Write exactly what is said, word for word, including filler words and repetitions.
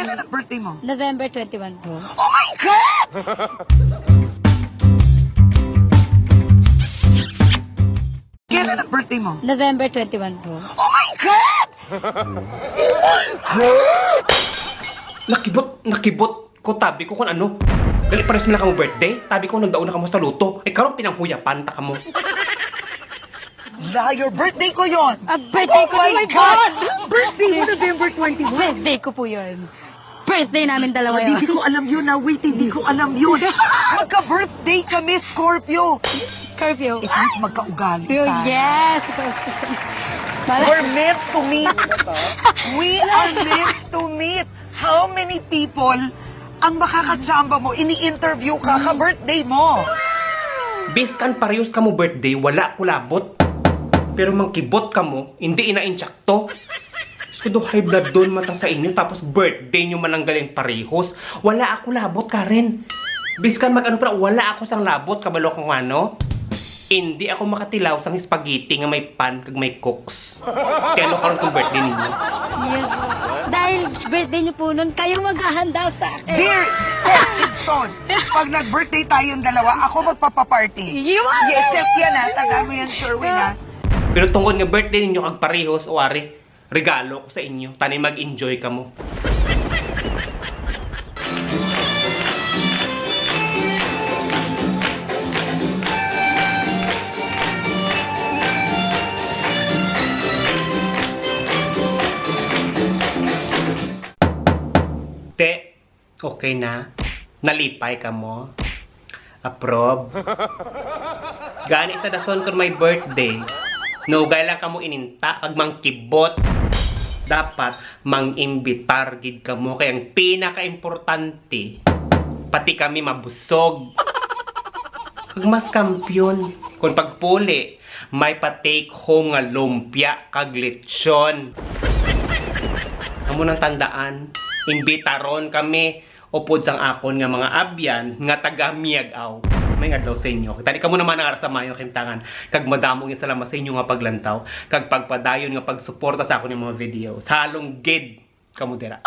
Kailan ang birthday mo? November twenty-one po. Oh my God! Kailan ang birthday mo? November twenty-one po. Oh my God! Nakibot, nakibot ko, tabi ko kung ano. Gali, pares man lang kamo birthday. Tabi ko, nagdaon na kamo sa luto. Eh, karon pinanghuyapan ta kamo. Liar, birthday ko yon. Ah, birthday ko, oh my God! Birthday mo, November twenty-one. Birthday ko po yun. Birthday namin dalawa yun. Hindi ko alam yun, ah. Wait, hindi ko alam yun. Magka-birthday kami, Scorpio. Scorpio. It means magkaugali tayo. Yes. We're meant to meet. We are meant to meet. How many people ang makakachamba mo, ini-interview ka, ka-birthday mo? Biskan parehas kamo birthday, wala ko labot. Pero mangkibot kamo, hindi ina intsakto. Sudo, high blood doon mata sa inyo, tapos birthday nyo man ang galing parehos. Wala ako labot, Karen. Biskan mag-ano pa, wala ako sang labot, kabalo ko nga, no? Hindi ako makatilaw sang spaghetti nga may pan kag may cooks. Kaya ano karon kung birthday ninyo? Yes. Dahil birthday niyo po nun, kayo maghahanda sa akin. Dear, set in stone. Pag nag-birthday tayong dalawa, ako magpapaparty. Yes, set yan, ha. Tandaan mo yan, Sherwin, ha. Pero tungod nga birthday ninyo kag parehos, o ari, regalo ko sa inyo. Tanay mag-enjoy kamo. Te, okay na? Nalipay kamo? Approve? Gani sa dason kon may birthday, nugay lang kamo ininta kag mangkibot. Dapat mang-imbitar gid kamo, kay ang pinakaimportante, pati kami mabusog. Kag mas kampiyon, kung pagpuli, may pa-take home nga lumpia kag lechon. Amo nang tandaan, imbitaron kami upod sang akon nga mga abyan nga taga Miag-ao. May adlaw sa inyo. Tani kamo naman ang ara sa mayo, kahimtangan. Kag madamo nga salamat sa inyo nga paglantaw kag pagpadayon nga pagsuporta sa akon nga mga videos. Halong gid kamo dira.